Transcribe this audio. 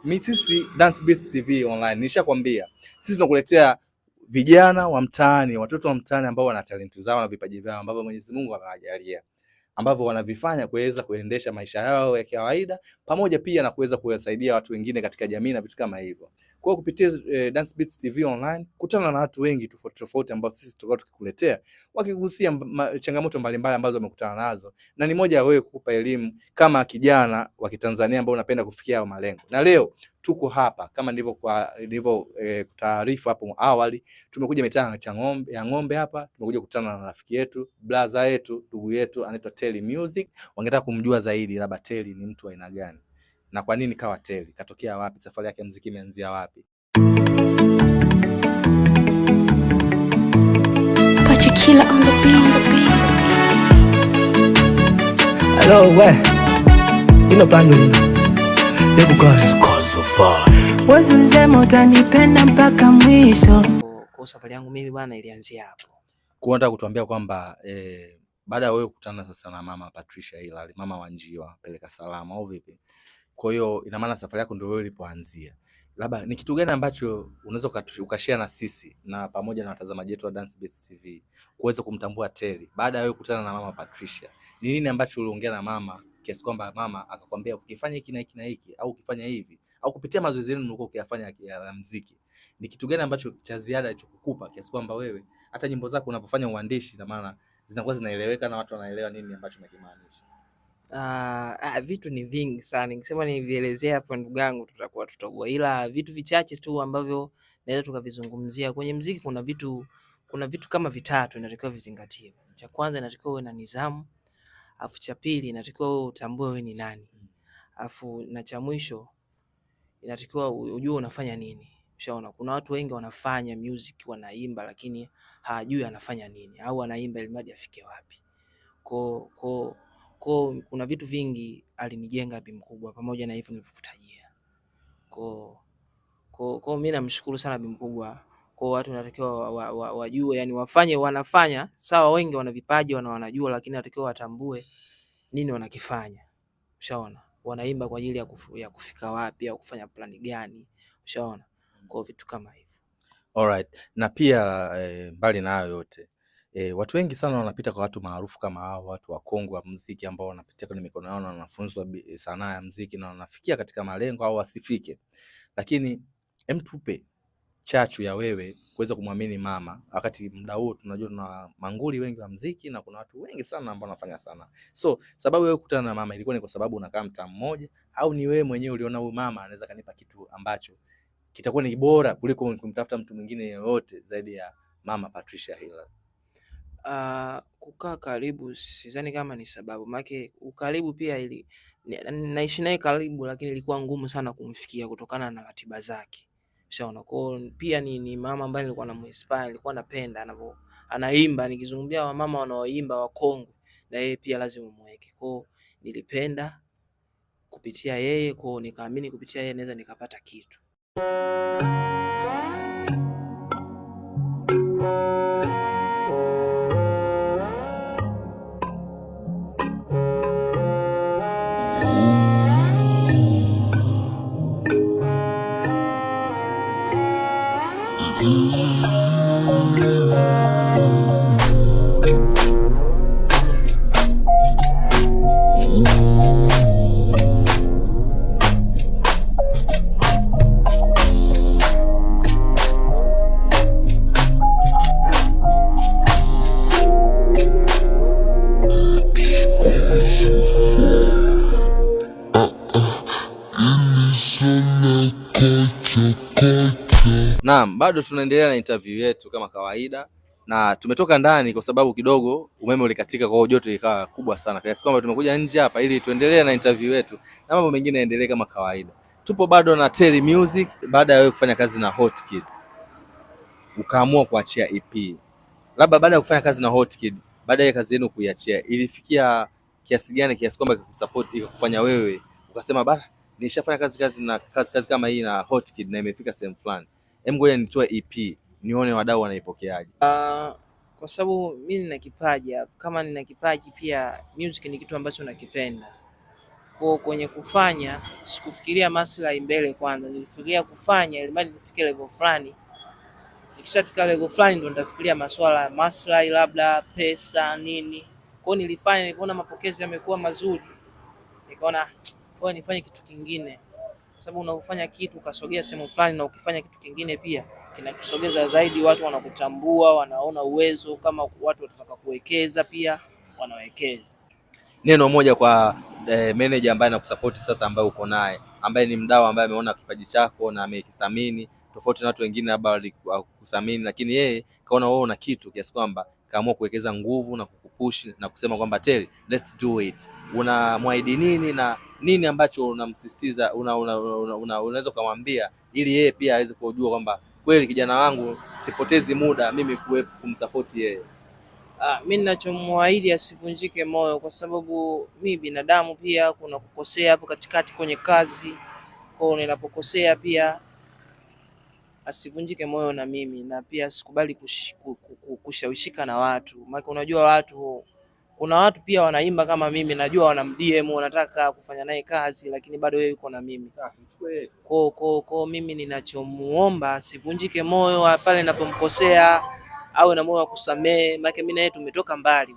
Mimi sisi Dance Beats TV Online nishakwambia, sisi tunakuletea vijana wa mtaani, watoto wa mtaani ambao wana talenti zao na vipaji vyao ambavyo Mwenyezi Mungu amewajalia, ambavyo wanavifanya kuweza kuendesha maisha yao ya kawaida pamoja pia na kuweza kuwasaidia watu wengine katika jamii na vitu kama hivyo. Kwa hiyo kupitia Dance Beats TV Online kutana na watu wengi tofauti tofauti ambao sisi tutakuwa tukikuletea wakigusia changamoto mbalimbali ambazo wamekutana nazo, na ni moja ya wewe kukupa elimu kama kijana wa Kitanzania ambao unapenda kufikia hayo malengo. Na leo tuko hapa kama nilivyo taarifa hapo awali, tumekuja mitaa ya Ng'ombe hapa, tumekuja kukutana na rafiki yetu, brother yetu, ndugu yetu anaitwa Terry Music. Wangetaka kumjua zaidi labda Terry ni mtu wa aina gani na kwa nini kawa Terry, katokea wapi, safari yake ya muziki imeanzia wapi. Killer on the beat. Hello, where? You know brand new. Wewe utanipenda mpaka mwisho. Kwa safari yangu mimi bwana ilianzia hapo. Kwa nataka kutuambia kwamba baada ya wewe kukutana sasa na mama Patricia Hilary, mama wa Njiwa, peleka salama au vipi? Kwa hiyo ina maana safari yako ndio wewe ilipoanzia. Labda ni kitu gani ambacho unaweza ukashare na sisi na pamoja na watazamaji wetu wa Dance Beats TV kuweza kumtambua Terry baada ya wewe kukutana na mama Patricia? Ni nini ambacho uliongea na mama kiasi kwamba mama akakwambia ukifanya hiki na hiki na hiki au ukifanya hivi au kupitia mazoezi yenu mlikuwa ukiyafanya ya muziki, ni kitu gani ambacho cha ziada alichokukupa kiasi kwamba wewe hata nyimbo zako unapofanya uandishi na maana zinakuwa zinaeleweka na watu wanaelewa nini ambacho unakimaanisha? Vitu ni vingi sana, nikisema nivielezee hapa ndugu yangu tutakuwa tutoboa, ila vitu vichache tu ambavyo naweza tukavizungumzia kwenye muziki. Kuna vitu kama vitatu inatakiwa vizingatie. Cha kwanza inatakiwa uwe na nidhamu, afu cha pili inatakiwa wewe utambue wewe ni nani, afu na cha mwisho inatakiwa ujue unafanya nini. Ushaona, kuna watu wengi wanafanya music, wanaimba lakini hawajui anafanya nini au anaimba ili mradi afike wapi. Kwa kuna vitu vingi alinijenga bi mkubwa pamoja na hivyo nilivyokutajia. Kwa mimi namshukuru sana bi mkubwa. Kwa watu wanatakiwa wajue, yani wafanye, wanafanya sawa, wengi wana vipaji wanajua, lakini wanatakiwa watambue nini wanakifanya. Ushaona, wanaimba kwa ajili ya kufika wapi au kufanya plani gani. Ushaona, kwa vitu kama hivyo. Alright. Na pia mbali na hayo yote watu wengi sana wanapita kwa watu maarufu kama hao, watu wakongwe wa muziki ambao wanapitia kwenye mikono yao na wanafunzwa sanaa ya muziki na wanafikia katika malengo au wasifike. Lakini hem, tupe chachu ya wewe kuweza kumwamini mama, wakati muda huo tunajua tuna manguli wengi wa muziki na kuna watu wengi sana ambao wanafanya sanaa. So sababu wewe kukutana na mama ilikuwa ni kwa sababu unakaa mtaa mmoja au ni wewe mwenyewe uliona huyu mama anaweza kanipa kitu ambacho kitakuwa ni bora kuliko kumtafuta mtu mwingine yeyote zaidi ya mama Patricia Hilary? Kukaa karibu sidhani kama ni sababu, maana ukaribu pia ili naishi naye karibu, lakini ilikuwa ngumu sana kumfikia kutokana na ratiba zake. Ushaona, kwa pia ni mama ambaye nilikuwa namuinspire, nilikuwa napenda anaimba. Nikizungumzia wamama wanaoimba wakongwe, na yeye pia lazima muweke. Kwa nilipenda kupitia yeye, kwa nikaamini kupitia yeye naweza nikapata kitu. Naam, bado tunaendelea na interview yetu kama kawaida, na tumetoka ndani kwa sababu kidogo umeme ulikatika, kwa hiyo joto likawa kubwa sana kiasi kwamba tumekuja nje hapa ili tuendelee na interview yetu na mambo mengine yaendelee kama kawaida. Tupo bado na Terry Music. Baada ya wewe kufanya kazi na Hot Kid ukaamua kuachia EP, labda baada ya kufanya kazi na Hot Kid, baada ya kazi yenu kuiachia, ilifikia kiasi gani kiasi kwamba ikakusupport, ikakufanya wewe ukasema bana, nishafanya kazi kama hii na Hot Kid na imefika sehemu fulani, hem ngoja nitoe EP nione wadau wanaipokeaje? Kwa sababu mimi nina kipaji, kama nina kipaji pia music ni kitu ambacho nakipenda. Kwa kwenye kufanya sikufikiria maslahi mbele kwanza, nilifikiria kufanya ili mradi nifike level fulani. Nikishafika level fulani ndo nitafikiria masuala ya maslahi, labda pesa nini. Kwa hiyo nilifanya, nilipoona mapokezi yamekuwa mazuri, nikaona kwa nifanye kitu kingine, kwa sababu unapofanya kitu ukasogea sehemu fulani, na ukifanya kitu kingine pia kinakusogeza zaidi, watu wanakutambua, wanaona uwezo. Kama watu watataka kuwekeza pia wanawekeza. Neno moja kwa manager ambaye anakusupport sasa, ambaye uko naye, ambaye ni mdau ambaye ameona kipaji chako na amekithamini, tofauti na watu wengine labda hawakuthamini, lakini yeye kaona wewe una kitu kiasi kwamba kaamua kuwekeza nguvu na kukupush na kusema kwamba Terry, let's do it. Unamwahidi nini na nini ambacho unamsisitiza, unaweza ukamwambia ili yeye pia aweze kujua kwamba kweli kijana wangu sipotezi muda mimi kuwepo kumsupport yeye? Mi ninachomwahidi asivunjike moyo, kwa sababu mi binadamu pia, kuna kukosea hapo katikati kwenye kazi. Kwa hiyo ninapokosea pia asivunjike moyo na mimi, na pia asikubali kushawishika na watu, maana unajua watu, kuna watu pia wanaimba kama mimi, najua wana DM wanataka kufanya naye kazi, lakini bado yeye yuko na mimi. Ko mimi ninachomuomba asivunjike moyo pale ninapomkosea, awe na moyo wa kusamehe, maana mimi na yeye tumetoka mbali.